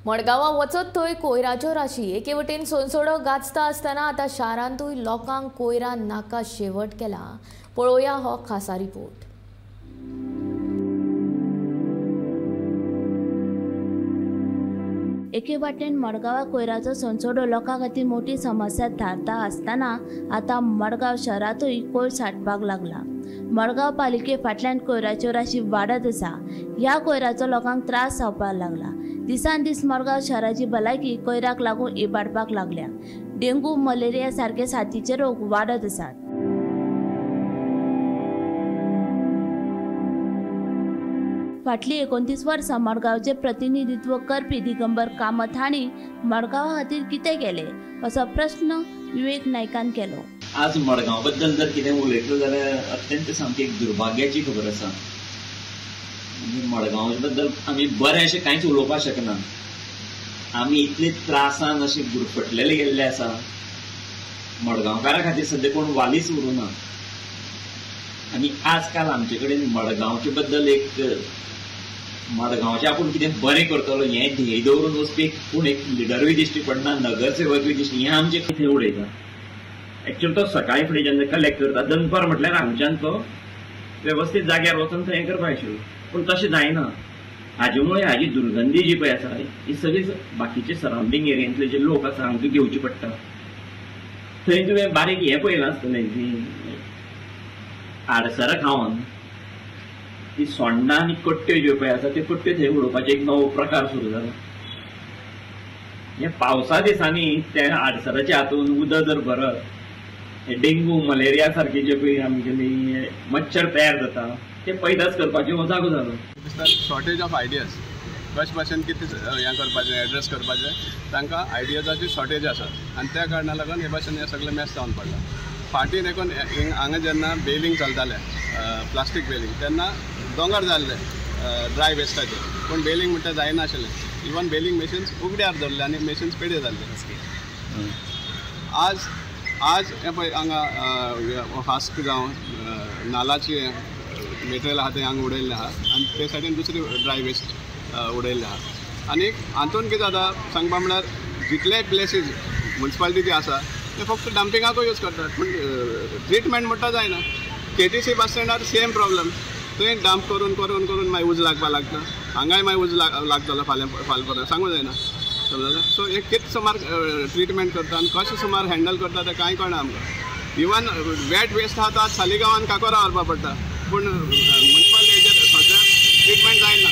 मडगांवां वचत थंय कोयराच्यो राशी. एके वटेन सोनसोडो गाजता आसतना आतां शारांतूय लोकांक कोयरान नाका शेवट केला. पळोवया हो खासा रिपोर्ट. एके वाटेन मडगांवा कोयराचो सोनसोडो लोकां खातीर मोठी समस्या थारता आसतना आतां मडगांव शहरांतूय कोयर सांठपाक लागला. मडगांव पालिके फाटल्यान कोयराच्यो राशी वाडत आसा. ह्या कोयराचो लोकांक त्रास जावपाक लागला. दिसान दीस मडगांव शहराची भलायकी कोयराक लागून इबाडपाक लागल्या. डेंगू, मलेरिया सारके साथीचे रोग वाडत आसात. फाटलीं 29 वर्सां मडगांवचें प्रतिनिधित्व करपी दिगंबर कामत हांणी मडगांवा खातीर कितें केलें असो प्रस्न विवेक नायकान केलो. आज मडगांव बद्दल जर कितें उलयतलो जाल्यार अत्यंत सामकी एक दुर्भाग्याची खबर आसा. मडगांव बद्दल आमी बरें अशें कांयच उलोवपाक शकना. आमी इतले त्रासान अशें गुरफटलेले गेल्ले आसा. मडगांवकारा खातीर सद्या कोण वालीच उरूना. आनी आजकाल आमचे कडेन मडगांवचे बद्दल एक मडगांवचें आपूण कितें बरें करतलो हें ध्येय दवरून वचपी कोण एक लिडरूय दिश्टी पडना, नगरसेवकूय दिश्टी. हें आमचें थंय उडयता. एक्चुअली तो सकाळी फुडें जेन्ना कलेक्ट करता दनपार म्हटल्यार हांगच्यान तो वेवस्थीत जाग्यार वचून थंय करपाक आशिल्लो, पूण तशें जायना. हाजे मुळे हाजी दुर्गंधी जी पळय आसा ही सगळी बाकीचे सरावंडींग एरियेंतले जे लोक आसा हांकां घेवची पडटा. थंय तुवें बारीक हें पळयलां आसतलें की आडसरां खावन ती सोंडां आनी कट्ट्यो ज्यो पळय आसा त्यो कट्ट्यो थंय उडोवपाचो एक नवो प्रकार सुरू जाला. हे पावसा दिसांनी त्या आडसराच्या हातून उदक जर भरत, डेंगू मलेरिया सारके जे पळय आमगेली मच्छर तयार जाता ते पैदास करपाचो हो जागो जालो. शॉर्टेज ऑफ आयडियाज, कशे भाशेन कितें हें करपाचें, एड्रेस करपाचें, तांकां आयडियाजाची शॉर्टेज आसा आनी त्या कारणा लागून हे भाशेन हें सगळें मॅस जावन पडलां. फाटीं देखून हांगा जेन्ना बेलिंग चलतालें, प्लास्टीक बेलिंग, तेन्ना दोंगर जाल्ले ड्राय वेस्टाचे, पूण बेलिंग म्हणटा जायनाशिल्लें. इवन बेलिंग मशीन्स उगड्यार धरले आनी मशीन्स पेडे जाल्ले. आज आज हें पळय हांगा फास्ट जावं नालाची मेटेरियल आहा तें हांगा उडयल्लें आहा आनी ते सायडीन दुसरी ड्राय वेस्ट उडयल्लें आहा. आनी हातून कितें जाता सांगपा म्हळ्यार जितले प्लेसीस मुन्सिपालिटीचे आसा ते फक्त डंपिंगाकूय यूज करतात, पूण ट्रिटमेंट म्हणटा जायना. केटीसी बस स्टँडार सेम प्रॉब्लम, थंय डंप करून करून करून मागीर उजो लागपाक लागता. हांगाय मागीर उजो लागतलो फाल्यां फाल्यां परत सांगू जायना. समजलें? सो एक कितें सुमार ट्रिटमेंट करता आनी कशें सुमार हँडल करता तें कांय कळना आमकां. इवन वेट वेस्ट आहा तो आज सालिगांवान काकोरा व्हरपा पडटा, पूण मुन्सिपल हेजेर सद्या ट्रिटमेंट जायना.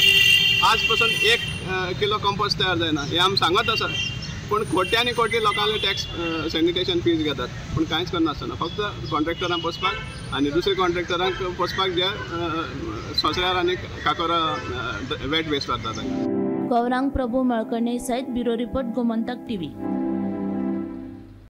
आज पसून 1 किलो कंपोस्ट तयार जायना हें आमी सांगत आसा, पूण कोट्यांनी कोटी लोकांले टॅक्स सॅनिटेशन फीज घेतात, पूण कांयच करनासतना फक्त कॉन्ट्रॅक्टरांक पोसपाक आनी दुसरे कॉन्ट्रॅक्टरांक पोसपाक जे सोसऱ्यार आनी काकोरा वेट वेस्ट व्हरतात. गौरांग प्रभू मळकर्णे सयत ब्युरो रिपोर्ट, गोमंतक टीव्ही.